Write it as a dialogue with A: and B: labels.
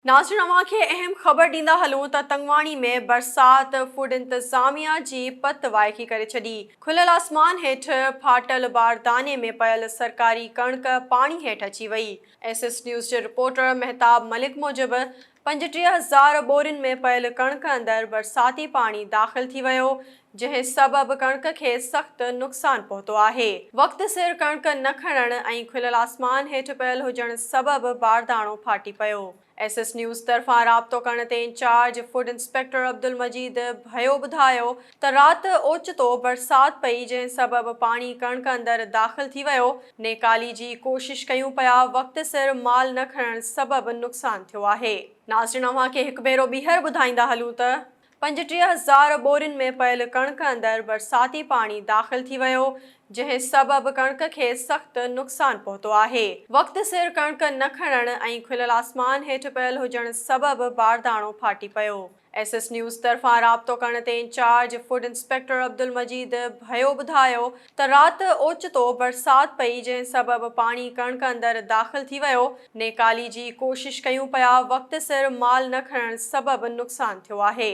A: ناظرين اوهان کي اهم خبر ڏيندا هلون ته تنگواڻي ۾ برسات فوڊ انتظاميا جي پت وائکي ڪري ڇڏي، کليل آسمان هيٺ ڦاٽل بارداني ۾ پيل سرڪاري ڪڻڪ پاڻي هيٺ اچي وئي. ايس ايس نيوز جي رپورٽر مهتاب ملڪ موجب 35 هزار ٻورين ۾ پيل ڪڻڪ اندر برساتي پاڻي داخل ٿي ويو، جنهن سبب ڪڻڪ کي سخت نقصان پهتو آهي. وقت سر ڪڻڪ نه کڻڻ ۽ کليل آسمان هيٺ پيل هجڻ سبب بارداڻو ڦاٽي پيو. ايس ايس نيوز طرفان رابطو ڪرڻ تي in charge food inspector Abdul Majeed Bhayo ٻڌايو ته رات اوچتو برسات پئي جنهن سبب پاڻي ڪڻڪ اندر داخل ٿي ويو، نيڪالي جي ڪوشش ڪيون پيا، وقت سر مال نه کڻڻ سبب نقصان ٿيو آهي. ناظرين اوهان کي هڪ ڀيرو ٻيهر ٻڌائيندا هلون ته. 35 هزار ٻورين ۾ پيل ڪڻڪ اندر برساتي پاڻي داخل ٿي ويو، جنهن سبب ڪڻڪ کي سخت نقصان پهتو آهي. وقت سر ڪڻڪ نه کڻڻ ۽ کليل آسمان هيٺ پيل هجڻ سبب بارداڻو ڦاٽي پيو. ايس ايس نيوز طرفان رابطو ڪرڻ تي in charge food inspector Abdul Majeed Bhayo ٻڌايو ته رات اوچتو برسات پئي جنهن سبب پاڻي ڪڻڪ اندر داخل ٿي ويو، نيڪالي جي ڪوشش ڪيون پيا، وقت سر مال نه کڻڻ سبب نقصان ٿيو آهي.